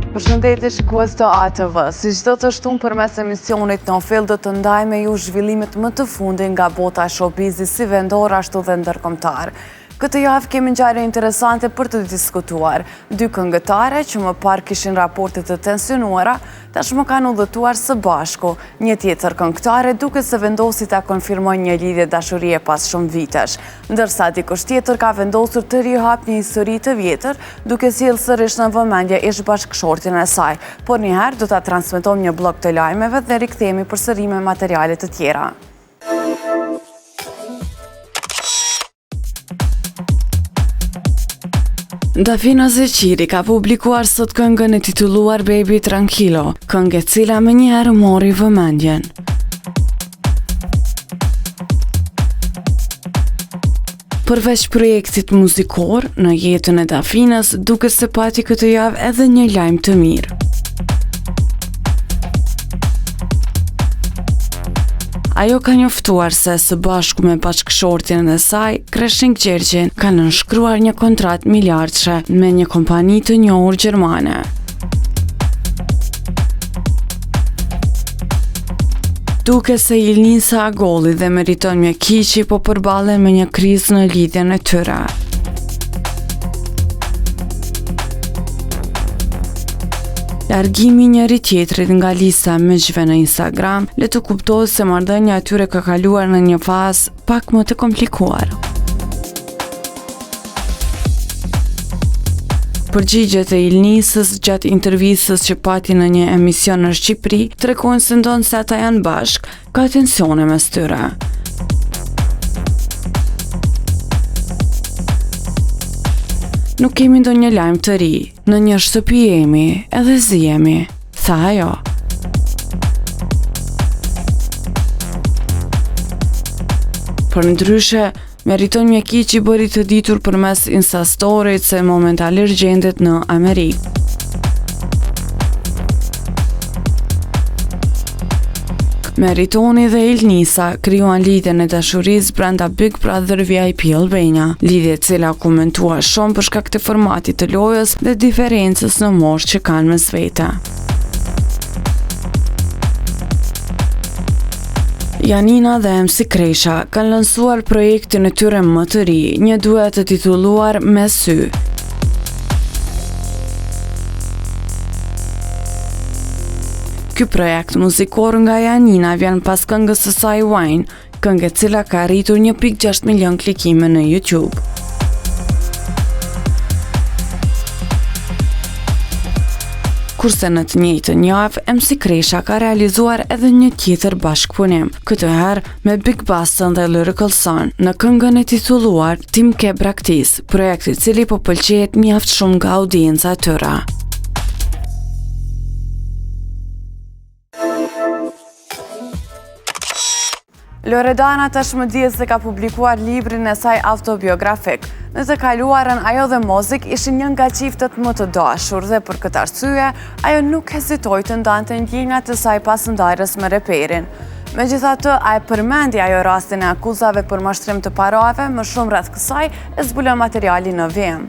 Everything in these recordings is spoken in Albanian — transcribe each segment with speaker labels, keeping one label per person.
Speaker 1: Përshëndetje shikues të ATV. Si çdo të shtunë përmes emisionit No Fill do të ndaj me ju zhvillimet më të fundit nga bota e showbizit si vendor ashtu dhe ndërkombëtar. Këtë javë kemi ngjarje interesante për të diskutuar. Dy këngëtare që më parë kishin raporte të tensionuara, tashmë kanë udhëtuar së bashku. Një tjetër këngëtare duket se vendosi ta konfirmojë një lidhje dashurie pas shumë vitesh. Ndërsa dikush tjetër ka vendosur të rihapë një histori të vjetër, duke sjellë sërish në vëmendje ish bashkëshortin e saj. Por njëherë do ta transmetojmë një bllok të lajmeve dhe rikthehemi përsëri me materiale të tjera. Dafina Zeqiri ka publikuar sot këngën e titulluar Baby Tranquilo, këngë e cila menjëherë mori vëmendjen. Përveç projektit muzikor, në jetën e Dafinës duket se pati këtë javë edhe një lajm të mirë. Ajo ka njoftuar se së bashku me bashkëshortin e saj, Kreshnik Gjergjin, ka nënshkruar një kontratë miliardëshe me një kompani të njohur gjermane. Duket se Ilnisa Agolli dhe Meriton Mjekiqi po përballen me një krizë në lidhjen e tyre. Largimi i njëri-tjetrit nga lista e miqve në Instagram, lë të kuptohet se marrëdhënia e tyre ka kaluar në një fazë pak më të komplikuar. Përgjigjet e Ilnisës gjatë intervistës që pati në një emision në Shqipëri tregojnë se ndonëse ata janë bashkë, Ka tensione mes tyre. Nuk kemi ndonjë lajm të ri. Në një shtëpi jemi, edhe zihemi, tha ajo. Përndryshe, Meriton Mjekiqi bëri të ditur përmes Instastory-t se momentalisht gjendet në Amerikë. Meritoni dhe Ilnisa krijuan lidhjen e dashurisë brenda Big Brother VIP Albania, lidhje e cila u komentua shumë për shkak të formatit të lojës dhe diferencës në moshë që kanë mes vete. Janina dhe MC Kresha kanë lansuar projektin e tyre më të ri, një duet të titulluar Me sy. Ky projekt muzikor nga Janina vjen pas këngës së saj Wine, këngë e cila ka arritur 1.6 milion klikime në YouTube. Kurse në të njëjtën javë, MC Kresha ka realizuar edhe një tjetër bashkëpunim, këtë herë me Big Bastën dhe Lyrical Son, në këngën e titulluar Ti m'ke braktis, projekt i cili po pëlqehet mjaft shumë nga audienca e tyre. Loredana tashmë dihet se ka publikuar librin e saj autobiografik. Në të kaluarën, ajo dhe Mozik ishin një nga çiftet më të dashur dhe për këtë arsye, ajo nuk hezitoi të ndante ndjenjat e saj pas ndarjes me reperin. Megjithatë, a e përmendi ajo rastin e akuzave për mashtrim të parave, më shumë rreth kësaj e zbulon materiali në vijim.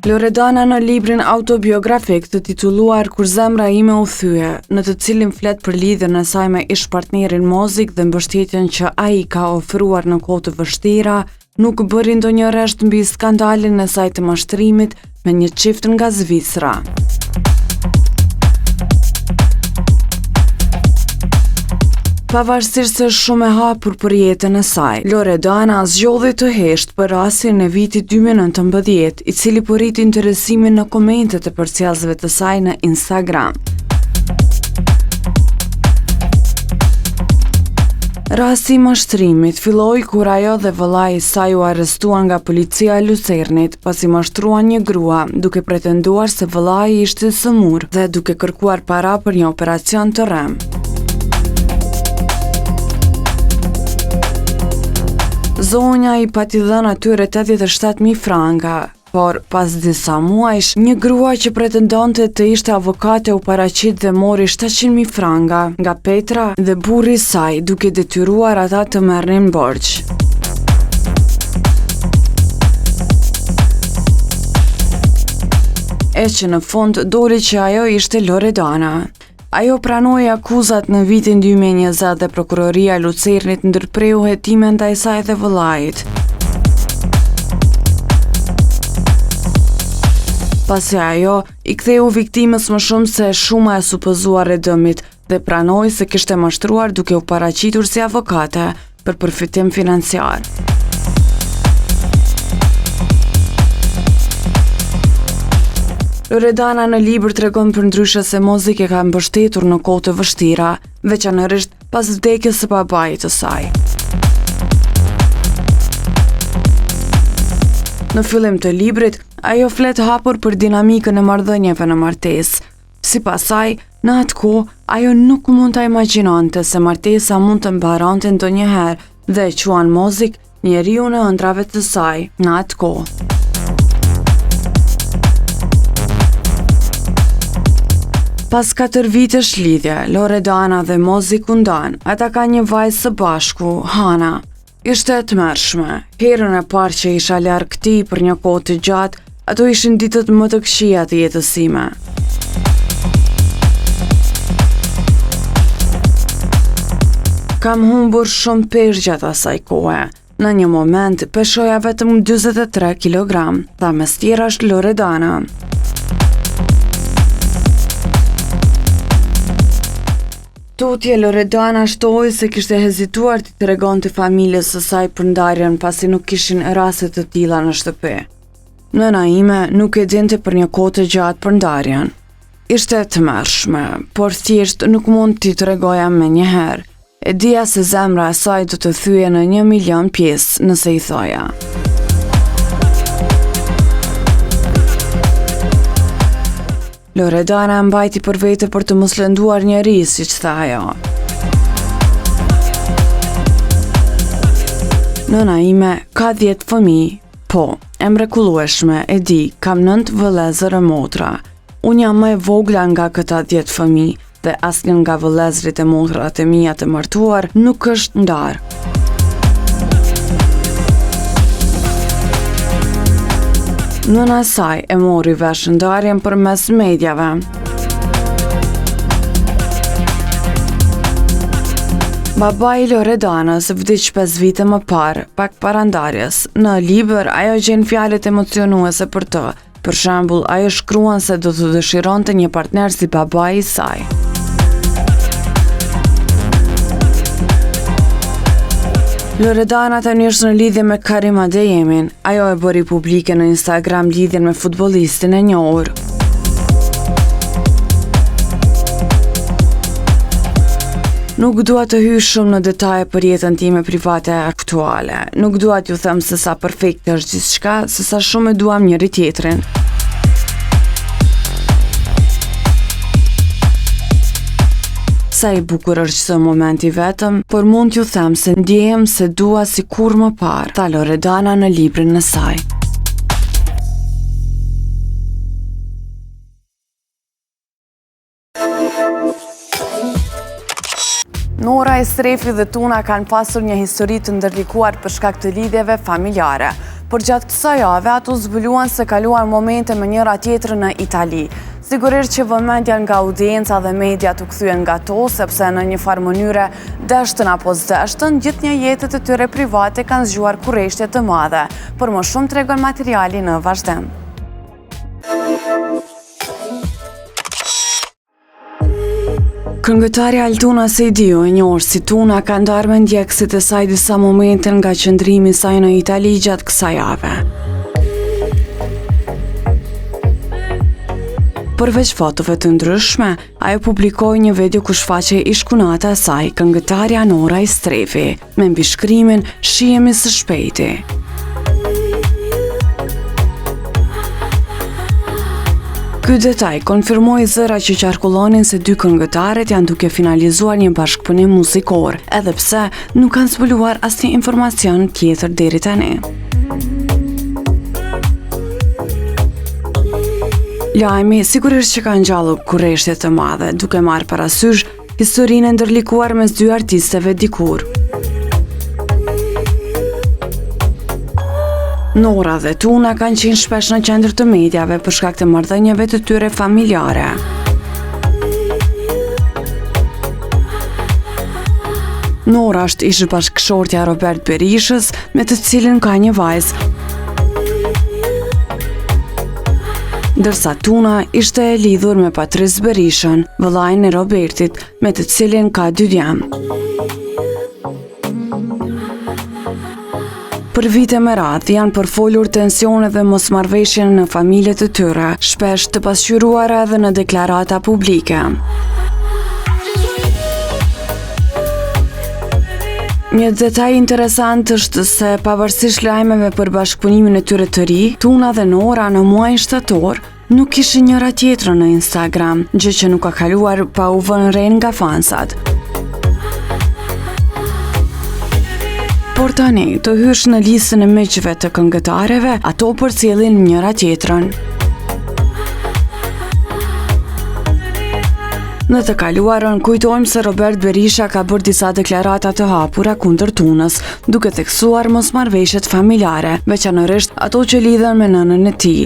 Speaker 1: Loredana në librin autobiografik të titulluar Kur zemra ime u thye, në të cilin flet për lidhjen e saj me ish-partnerin Mozik dhe mbështetjen që ai ka ofruar në kohë të vështira, nuk bëri ndonjë rresht mbi skandalin e saj të mashtrimit me një çift nga Zvicra. Pavarësisht se është shumë e hapur për jetën e saj, Loredana zgjodhi të heshtë për rastin e vitit 2019, i cili po rrit interesimin në komentet e përcjellësve të saj në Instagram. Rasti i mashtrimit filloi kur ajo dhe vëllai i saj u arrestuan nga policia e Lucernit, pasi mashtruan një grua, duke pretenduar se vëllai ishte i sëmurë dhe duke kërkuar para për një operacion të rremë. Zonja i pati dhënë atyre 87.000 franga, por pas disa muajsh, një grua që pretendonte të ishte avokate u paraqit dhe mori 700.000 franga nga Petra dhe burri i saj, duke detyruar ata të merrnin borxh. E që në fund doli që ajo ishte Loredana. Ajo pranoi akuzat në vitin 2020 dhe prokuroria e Lucernit ndërpreu hetime ndaj saj dhe vëllait. Pasi ajo i ktheu viktimës më shumë se shuma e supozuar e dëmit dhe pranoi se kishte mashtruar duke u paraqitur si avokate për përfitim financiar. Loredana në libër tregon përndryshe se Mozik e ka mbështetur në kohë të vështira, veçanërisht pas vdekjes së babait të saj. Në fillim të librit, ajo flet hapur për dinamikën e marrëdhënieve në martesë. Sipas saj, në atë kohë, ajo nuk mund ta imagjinonte se martesa mund të mbaronte ndonjëherë dhe e quan Mozik njeriun e ëndrrave të saj në atë kohë. Pas 4 vitesh lidhje, Loredana dhe Mozik u ndanë. Ata kanë një vajzë së bashku, Hana. Ishte e tmerrshme. Herën e parë që isha larg tij për një kohë të gjatë, ato ishin ditët më të këqija të jetës sime. Kam humbur shumë peshë gjatë asaj kohe. Në një moment, peshoja vetëm 43 kg, tha mes tjerash Loredana. Tutje Loredana shtoi se kishte hezituar t'i tregonte familjes së saj për ndarjen pasi nuk kishin raste të tilla në shtëpi. Nëna ime nuk e dinte për një kohë të gjatë për ndarjen. Ishte e tmerrshme, por thjesht nuk mund t'i tregoja menjëherë. E dija se zemra e saj do të thyhej në një milion pjesë nëse i thoja. Loredana e mbajti për vete për të mos lënduar njeri, siç tha ajo. Nëna ime ka 10 fëmijë. Po, e mrekullueshme, e di, kam 9 vëllezër e motra. Unë jam më e vogla nga këta 10 fëmijë dhe asnjë nga vëllezërit e motrat e mia të martuar nuk është ndarë. Nëna e saj e mori vesh ndarjen përmes mediave. Babai i Loredanës vdiq 5 vite më parë, pak para ndarjes. Në libër, ajo gjen fjalët emocionuese për të, Për shembull, ajo shkruan se do të dëshironte një partner si babai i saj. Loredana tani është në lidhje me Karim Adeyemin. Ajo e bëri publike në Instagram lidhjen me futbollistin e njohur. Nuk dua të hyj shumë në detaje për jetën time private aktuale. Nuk dua t'ju them se sa perfekte është gjithçka, se sa shumë e duam njëri-tjetrin. Sa i bukur është çdo moment i vetëm, por mund t'ju them se ndjehem se dua si kurrë më parë, tha Loredana në librin e saj. Nora Istrefi dhe Tuna kanë pasur një histori të ndërlikuar për shkak të lidhjeve familjare. Por gjatë kësaj jave, ato zbuluan se kaluan momente me njëra tjetrën në Itali. Sigurisht që vëmendja nga audienca dhe mediat u kthyen nga to, sepse në një farë mënyre deshtën apo s'deshtën, gjithnjë jetët e tyre private kanë zgjuar kureshtje të madhe. Për më shumë tregon materiali në vazhdim. Këngëtarja Altuna Sejdiu, e njohur si Tuna, ka ndarë me ndjekësit e saj disa momente nga qëndrimi i saj në Itali gjatë kësaj jave. Përveç fotove të ndryshme, ajo publikoi një video ku shfaqej ish-kunata e saj, këngëtarja Nora Istrefi. me mbishkrimin Shihemi së shpejti. Ky detaj konfirmoi zëra që qarkullonin se dy këngëtaret janë duke finalizuar një bashkëpunim muzikor, edhe pse nuk kanë zbuluar asnjë informacion tjetër deri tani. Lajmi sigurisht që ka ngjallur kureshtje të madhe, duke marrë parasysh Historinë e ndërlikuar mes dy artisteve dikur. Nora dhe Tuna kanë qenë shpesh në qendër të mediave për shkak të marrëdhënieve të tyre familjare. Nora është ish bashkëshortja e Robert Berishës, me të cilin ka një vajzë. Ndërsa Tuna ishte e lidhur me Patris Berishën, vëllain e Robertit, me të cilin ka dy djem. Për vite me radhë janë përfolur tensione dhe mosmarrëveshje në familjet e tyre, shpesh të pasqyruara edhe në deklarata publike. Një detaj interesant është se pavarësisht lajmeve për bashkëpunimin e tyre të ri, Tuna dhe Nora në muajin shtator Nuk kishin njëra tjetrën në Instagram, gjë që nuk ka kaluar pa u vënë re nga fansat. Por tani, të hysh në listën e miqve të këngëtareve, ato përcjellin njëra tjetrën. Në të kaluarën, kujtojmë se Robert Berisha ka bërë disa deklarata të hapura kundër Tunës, duke theksuar mosmarrëveshjet familjare, veçanërisht ato që lidhen me nënën e tij.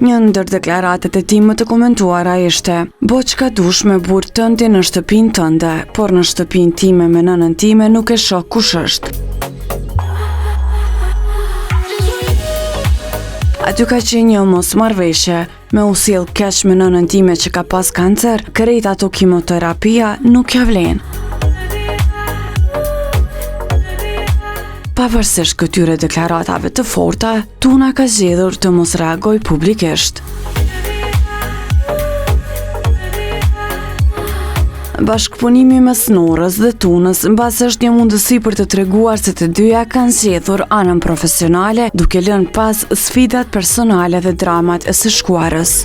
Speaker 1: Një ndër deklaratat e tij më të komentuara ishte: "Bo çka dush me burrë tëndin në shtëpinë tënde, por në shtëpinë time me nënën time nuk e shoh kush është." Aty ka qenë një mosmarrëveshje, Me u sjell keq me nënën time që ka pas kancer, krejt ato kimoterapia nuk ja vlen. Pavarësisht këtyre deklaratave të forta, Tuna ka zgjedhur të mos reagojë publikisht. Bashkëpunimi mes Norës dhe Tunës mbase është një mundësi për të treguar se të dyja kanë zgjedhur anën profesionale, duke lënë pas sfidat personale dhe dramat e së shkuarës.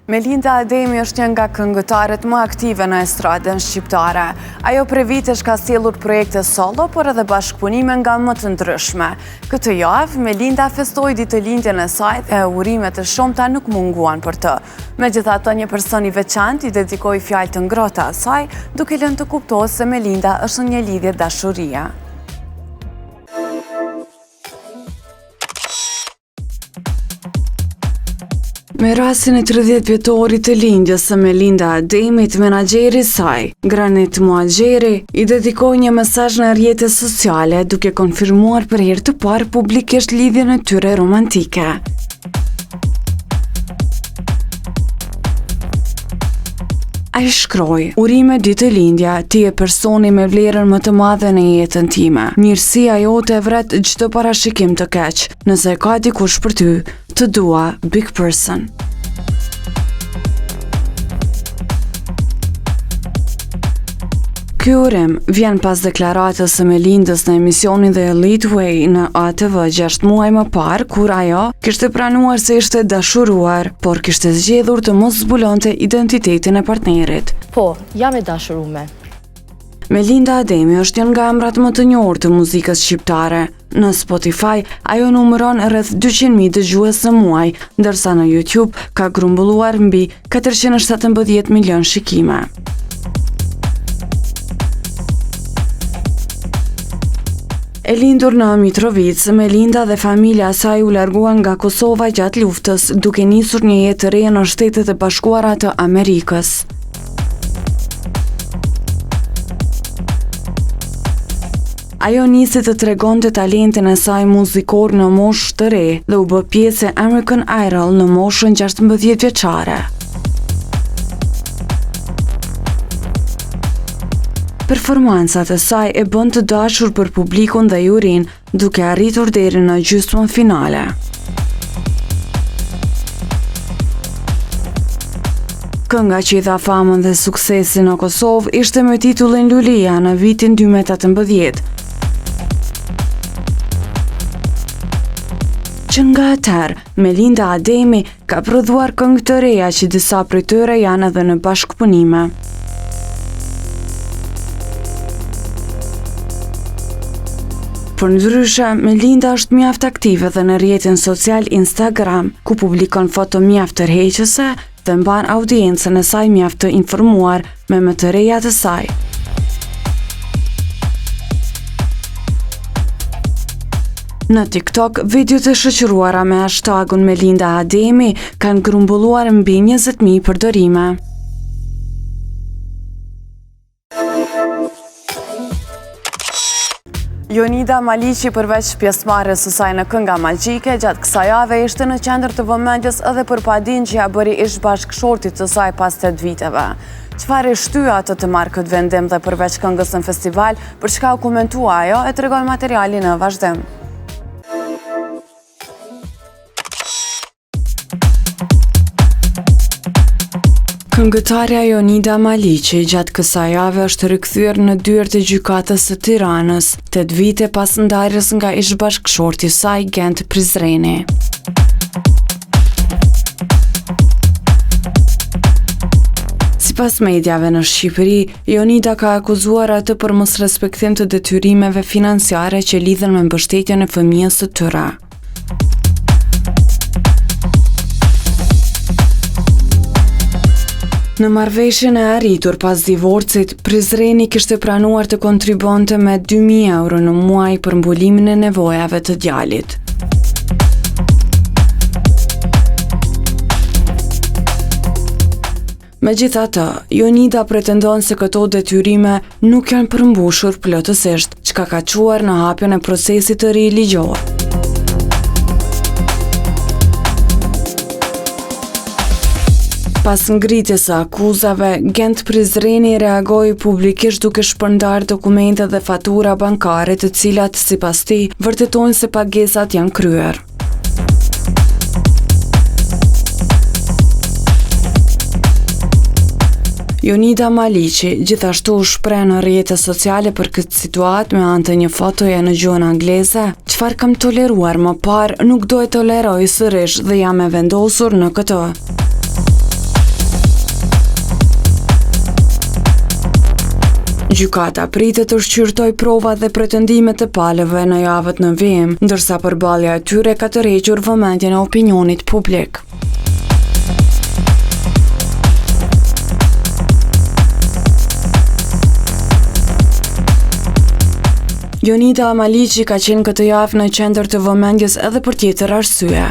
Speaker 1: Melinda Ademi është një nga këngëtaret më aktive në estradën shqiptare. Ajo prej vitesh ka sjellur projekte solo, por edhe bashkëpunime nga më të ndryshme. Këtë javë, Melinda festoi ditëlindjen e saj dhe urime të shumta nuk munguan për të. Megjithatë, një person i veçantë i dedikoi fjalë të ngrohta asaj, duke lënë të kuptohet se Melinda është në një lidhje dashurie. Me rastin e 30 vjetorit të lindjes së Melinda Ademit, menaxheri i saj, Granit Muhaxheri, i dedikoi një mesazh në rrjete sociale duke konfirmuar për herë të parë publikisht lidhjen e tyre romantike. Ai shkroi, urime ditëlindja, ti je personi me vlerën më të madhe në jetën time. Mirësia jote e vret çdo parashikim të keq. Nëse ka dikush për ty, të dua, big person. Ky urim vjen pas deklaratës së Melindës në emisionin The Elite Way në ATV 6 muaj më parë, kur ajo kishte pranuar se ishte dashuruar, por kishte zgjedhur të mos zbulonte identitetin e partnerit.
Speaker 2: Po, jam e dashurume.
Speaker 1: Melinda Ademi është një nga emrat më të njohur të muzikës shqiptare. Në Spotify, ajo numëron rreth 200.000 dëgjues në muaj, ndërsa në YouTube ka grumbulluar mbi 417 milion shikime. E lindur në Mitrovicë, Melinda dhe familja e saj u larguan nga Kosova gjatë luftës, duke nisur një jetë të re në Shtetet e Bashkuara të Amerikës. Ajo nisi të tregonte talentin e saj muzikor në moshë të re dhe u bë pjesë e American Idol në moshën 16 vjeçare. Performancat e saj e bënë të dashur për publikun dhe jurinë, duke arritur deri në gjysmëfinale. Kënga që i dha famën dhe suksesin në Kosovë ishte me titullin Lulia në vitin 2018. Që nga atëherë, Melinda Ademi ka prodhuar këngë të reja që disa prej tyre janë edhe në bashkëpunime. Përndryshe, Melinda është mjaft aktive dhe në rrjetin social Instagram, ku publikon foto mjaft tërheqëse dhe mban audiencën e saj mjaft të informuar me më të rejat e saj. Në TikTok, videot e shoqëruara me hashtagun Melinda Ademi kanë grumbulluar mbi 20.000 përdorime. Jonida Maliqi përveç pjesëmarrjes së saj në Kënga Magjike, gjatë kësaj jave ishte në qendër të vëmendjes edhe për padinë që ia bëri ish bashkëshortit të saj pas 8 viteve. Çfarë e shtyu atë të marrë këtë vendim dhe përveç këngës në festival, për çka u komentua ajo, e tregon materiali në vazhdim. Këngëtarja Jonida Maliqi gjatë kësaj jave është rikthyer në dyert e gjykatës së Tiranës, 8 vite pas ndarjes nga ish-bashkëshorti i saj Gent Prizreni. Sipas mediave në Shqipëri, Jonida ka akuzuar atë për mosrespektim të detyrimeve financiare që lidhen me mbështetjen e fëmijës së tyre. Në marrëveshjen e arritur pas divorcit, Prizreni kishte pranuar të kontribuonte me 2000 euro në muaj për mbulimin e nevojave të djalit. Megjithatë, Jonida pretendon se këto detyrime nuk janë përmbushur plotësisht, çka ka çuar në hapjen e procesit të ri ligjor. Pas ngritjes së akuzave, Gent Prizreni reagoi publikisht duke shpërndarë dokumente dhe fatura bankare të cilat, sipas tij, vërtetojnë se pagesat janë kryer. Jonida Maliqi gjithashtu u shpreh në rrjete sociale për këtë situatë me anë të një fotoje në gjuhën angleze, çfarë kam toleruar më parë nuk do e toleroj sërish dhe jam e vendosur në këtë. Gjykata pritet të shqyrtojë provat dhe pretendimet e palëve në javët në vijim, ndërsa përballja e tyre ka tërhequr vëmendjen e opinionit publik. Jonida Maliqi ka qenë këtë javë në qendër të vëmendjes edhe për tjetër arsye.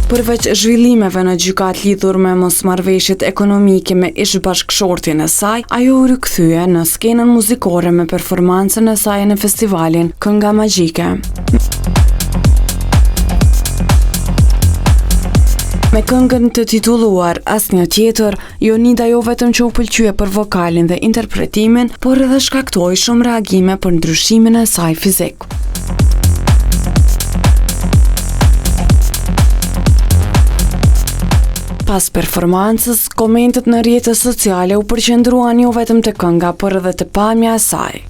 Speaker 1: Përveç zhvillimeve në gjykatë lidhur me mosmarrëveshjet ekonomike me ish-bashkëshortin e saj, ajo u rikthye në skenën muzikore me performancën e saj në festivalin Kënga Magjike. Me këngën të titulluar Asnjë tjetër, Jonida jo vetëm që u pëlqye për vokalin dhe interpretimin, por edhe shkaktoi shumë reagime për ndryshimin e saj fizik. Pas performancës, komentet në rrjete sociale u përqendruan jo vetëm te kënga, por edhe te pamja e saj.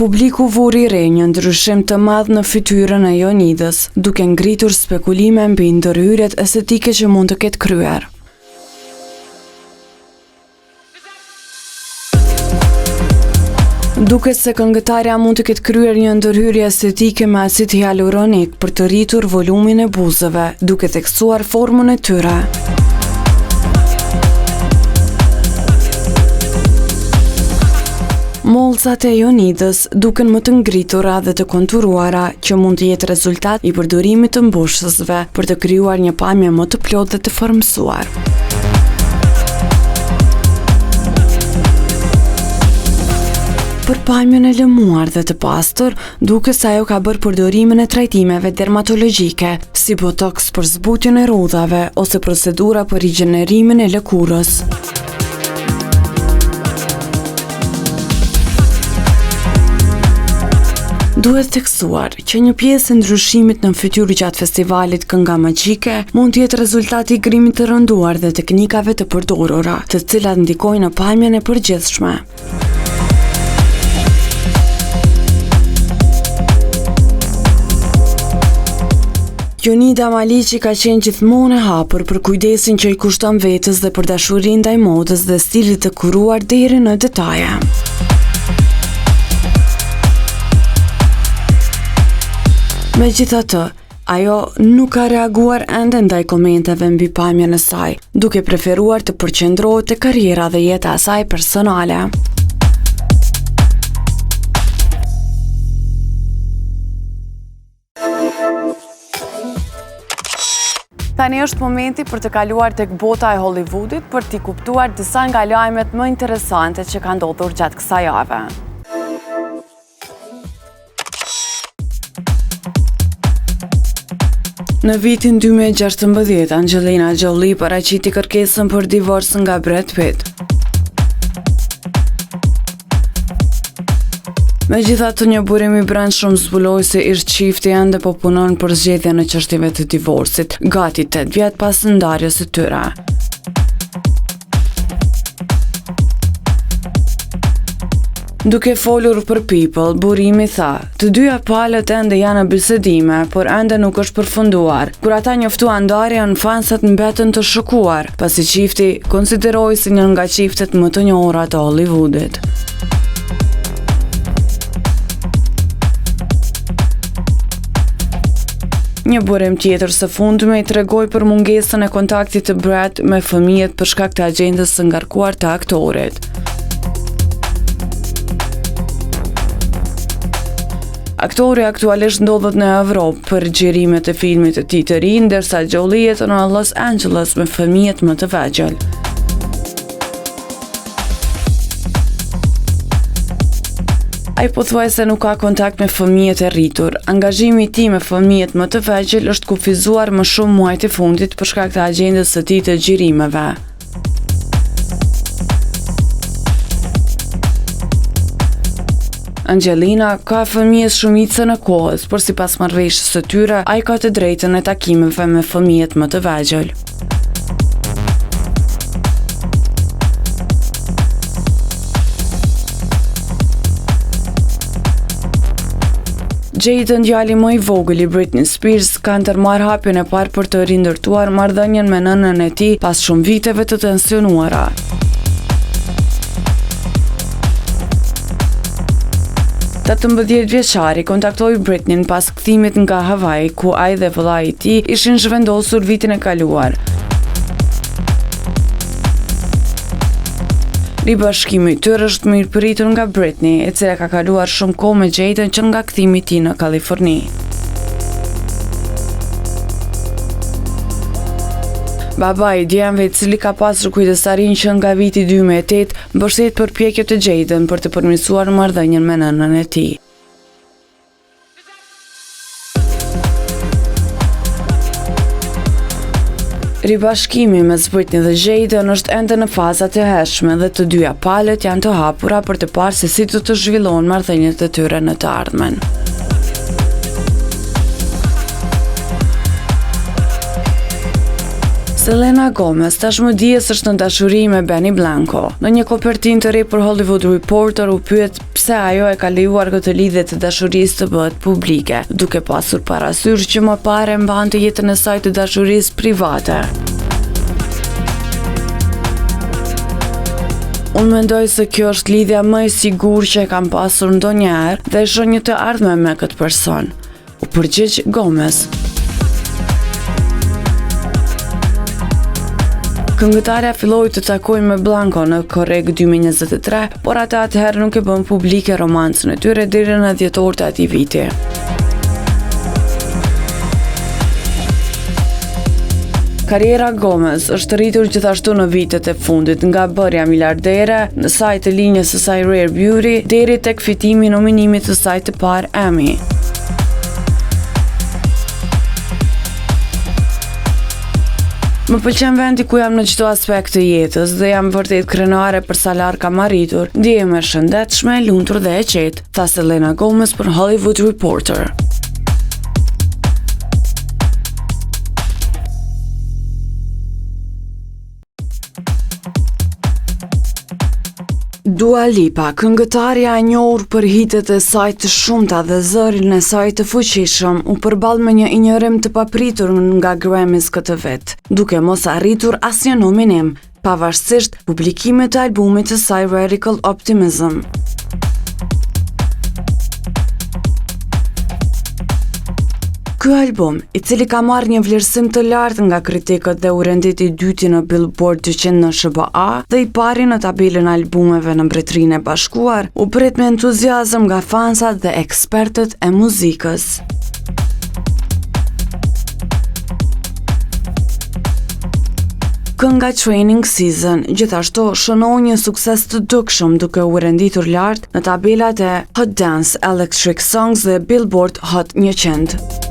Speaker 1: Publiku vuri re një ndryshim të madh në fytyrën e Jonidës, duke ngritur spekulime mbi ndërhyrjet estetike që mund të ketë kryer. Duket se këngëtarja mund të ketë kryer një ndërhyrje estetike me acid hialuronik për të rritur volumin e buzëve, duke theksuar formën e tyre. Mollzat e Jonidës duken më të ngritura dhe të konturuara, që mund të jetë rezultat i përdorimit të mbushësve për të krijuar një pamje më të plotë dhe të formësuar. Për pamjen e lëmuar dhe të pastër, duket se ajo ka bërë përdorimin e trajtimeve dermatologjike, si botox për zbutjen e rrudhave ose procedura për rigjenerimin e lëkurës. Duhet theksuar që një pjesë e ndryshimit në fytyrë gjatë festivalit Kënga Magjike mund të jetë rezultat i grimit të rënduar dhe teknikave të përdorura, të cilat ndikojnë në pamjen e përgjithshme. Jonida Maliqi ka qenë gjithmonë e hapur për kujdesin që i kushton vetes dhe për dashurinë ndaj modës dhe stilit të kuruar deri në detaje. Megjithatë, ajo nuk ka reaguar ende ndaj komenteve mbi pamjen e saj, duke preferuar të përqendrohet te karriera dhe jeta e saj personale. Tani është momenti për të kaluar tek bota e Hollywoodit për t'i kuptuar disa nga lajmet më interesante që kanë ndodhur gjatë kësaj jave. Në vitin 2016, Angelina Jolie paraqiti kërkesën për divorc nga Brad Pitt. Megjithatë një burim i brendshëm zbuloi se ish çifti ende po punon për zgjidhjen e çështjeve të divorcit, gati 8 vjet pas ndarjes së tyre. Duke folur për People, burimi tha, të dyja palët ende janë në bisedime, por ende nuk është përfunduar. Kur ata njoftuan ndarjen, fansat mbetën të shokuar, pasi çifti konsiderohej si një nga çiftet më të njohura të Hollywoodit. Një burim tjetër së fundmi tregoi për mungesën e kontaktit të Brad me fëmijët për shkak të agjendës së ngarkuar të aktorit. Aktori aktualisht ndodhet në Evropë për xhirimet e filmit të tij të ri, ndërsa Jolie jeton në Los Angeles me fëmijët më të vegjël. Ai pothuajse nuk ka kontakt me fëmijët e rritur. Angazhimi i tij me fëmijët më të vegjël është kufizuar më shumë muajt e fundit për shkak të agjendës së tij të xhirimeve. Angelina ka fëmijët shumicën e kohës, por sipas marrëveshjes së tyre, ai ka të drejtën e takimeve me fëmijët më të vegjël. Jayden, djali më i vogël i Britney Spears, ka ndërmarrë hapin e parë për të rindërtuar marrëdhënien me nënën e tij pas shumë viteve të tensionuara. 18 vjeçari kontaktoi Britneyn pas kthimit nga Hawaii, ku ai dhe vëllai i tij ishin zhvendosur vitin e kaluar. Ribashkimi i tyre është mirëpritur nga Britney, e cila ka kaluar shumë kohë me Jayden që nga kthimi i tij në Kaliforni. Babai i djemve, i cili ka pasur kujdestarinë që nga viti 2008, mbështet përpjekjet e Jayden për të përmirësuar marrëdhënien me nënën e tij. Ribashkimi mes Britney dhe Jayden është ende në faza të hershme dhe të dyja palët janë të hapura për të parë se si do të zhvillohen marrëdhëniet e tyre në të ardhmen. Selena Gomez tashmë dihet se është në dashuri me Benny Blanco. Në një kopertinë të re për Hollywood Reporter u pyet pse ajo e ka lejuar këtë lidhje të dashurisë të bëhet publike, duke pasur parasysh që më parë e mbante jetën e saj të dashurisë private. Unë mendoj se kjo është lidhja më e sigurt që e kam pasur ndonjëherë dhe shoh një të ardhme me këtë person. U përgjigj Gomez. Këngëtarja filloi të takohej me Blanco në korrik 2023, por ata atëherë nuk e bënë publike romancën e tyre deri në dhjetor të atij viti. Karriera e Gomez është rritur gjithashtu në vitet e fundit nga bërja miliardere në sajë të linjës së saj Rare Beauty deri tek fitimi i nominimit të saj të parë Emmy. Më pëlqen vendi ku jam në çdo aspekt të jetës dhe jam vërtet krenare për sa larg kam arritur. Ndihem e shëndetshme, e lumtur dhe e qetë, tha Selena Gomez për Hollywood Reporter. Dua Lipa, këngëtarja e njohur për hitet e saj të shumta dhe zërin e saj të fuqishëm, u përball me një injorim të papritur nga Grammys këtë vit, duke mos arritur asnjë nominim, pavarësisht publikimit të albumit të saj Radical Optimism. Ky album, i cili ka marrë një vlerësim të lartë nga kritikët dhe u rendit i dyti në Billboard 200 në SHBA dhe i pari në tabelën e albumeve në Mbretërinë e Bashkuar, u prit me entuziazëm nga fansat dhe ekspertët e muzikës. Kënga Training Season gjithashtu shënoi një sukses të dukshëm duke u renditur lart në tabelat e Hot Dance Electric Songs dhe Billboard Hot 100.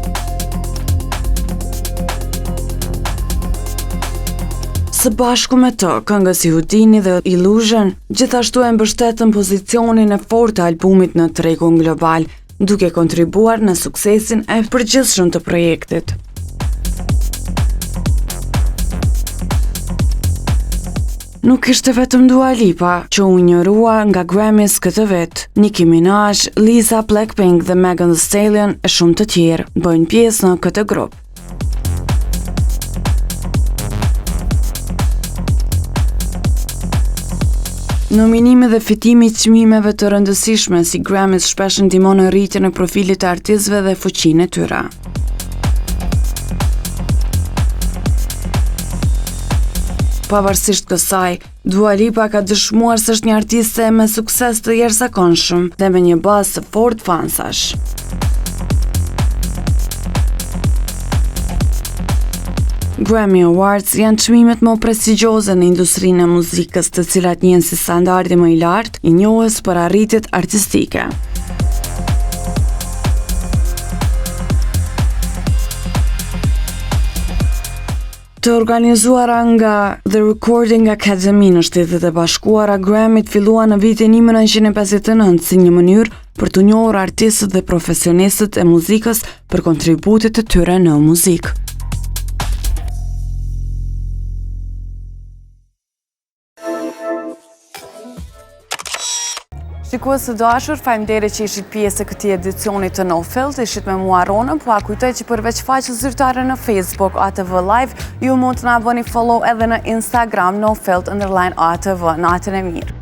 Speaker 1: Së bashku me të, këngë si Houdini dhe Illusion gjithashtu e mbështetën pozicionin e fortë të albumit në tregun global, duke kontribuar në suksesin e përgjithshëm të projektit. Nuk ishte vetëm Dua Lipa që u injorua nga Grammys këtë vit. Nicki Minaj, Lisa Blackpink dhe Megan Thee Stallion e shumë të tjerë bëjnë pjesë në këtë grup. Nominimi dhe fitimi i çmimeve të rëndësishme si Grammys shpesh ndihmon në rritjen e profilit të artistëve dhe fuqinë e tyre. Pavarësisht kësaj, Dua Lipa ka dëshmuar se është një artiste me sukses të jashtëzakonshëm dhe me një bazë të fortë fansash. Grammy Awards janë çmimet më prestigjioze në industrinë e muzikës, të cilat njihen si standardi më i lartë i njohjes për arritjet artistike. Të organizuara nga The Recording Academy në Shtetet e Bashkuara, Grammy-t filluan në vitin 1959 si një mënyrë për të njohur artistët dhe profesionistët e muzikës për kontributet e tyre në muzikë. Shikues të dashur, faleminderit që ishit pjesë e këtij edicioni të No Filter, ishit me mua Ronën, po jua kujtoj që përveç faqes zyrtare në Facebook, ATV Live, ju mund të na bëni follow edhe në Instagram, No Filter, underline ATV, natën e mirë.